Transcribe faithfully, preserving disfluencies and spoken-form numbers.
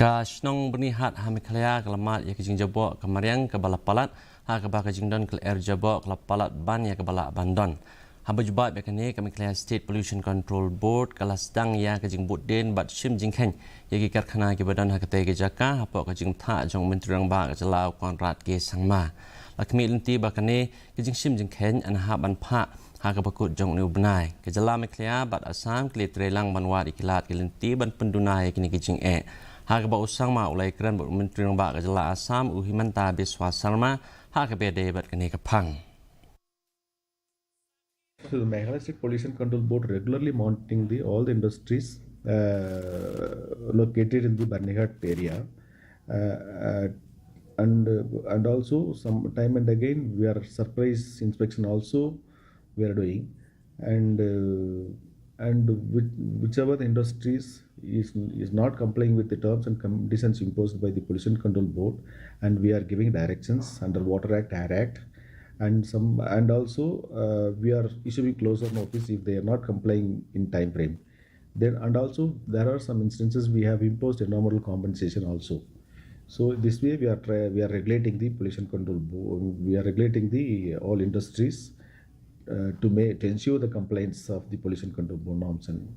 Ka shnong Byrnihat ha Meghalaya ka la mad ïa ka jingjaboh ka mariang kaba la palat, ha kaba ka jingdon ka lyer jaboh ka la palat ban ïa kaba lah ban don. Haba jubab ïa kane, ka Meghalaya State Pollution Control Board ka la sdang ïa ka jingbud dien bad shim jingkheiñ ïa ki karkhana kiba don ha katei ka jaka, hapoh ka jingthah jong u Myntri Rangbah ka jylla u Conrad K Sangma. La khmih lynti ba kane ka jingshim jingkheiñ yn hap ban phah ha kaba kut jong une u bnai. Ka jylla Meghalaya bad Assam ki la trei lang ban wad ïa ki lad ki lynti ban pynduna ïa kine ki jingeh. Ha kaba u Sangma u la ïakren bad u Myntri Rangbah ka jylla Assam u Himanta Biswa Sarma ha kaba ïadei bad kane ka phang. So the Meghalaya State Pollution Control Board regularly monitoring the all the industries uh, located in the Byrnihat area, uh, uh, and uh, and also some time and again we are surprise inspection also we are doing, and uh, and which, whichever the industries is is not complying with the terms and conditions imposed by the Pollution Control Board, and we are giving directions under Water Act, Air Act, and some and also uh, we are issuing closure notice if they are not complying in time frame. Then and also there are some instances we have imposed a nominal compensation also. So this way we are try, we are regulating the Pollution Control Board, we are regulating the all industries uh, to make to ensure the compliance of the Pollution Control Board norms and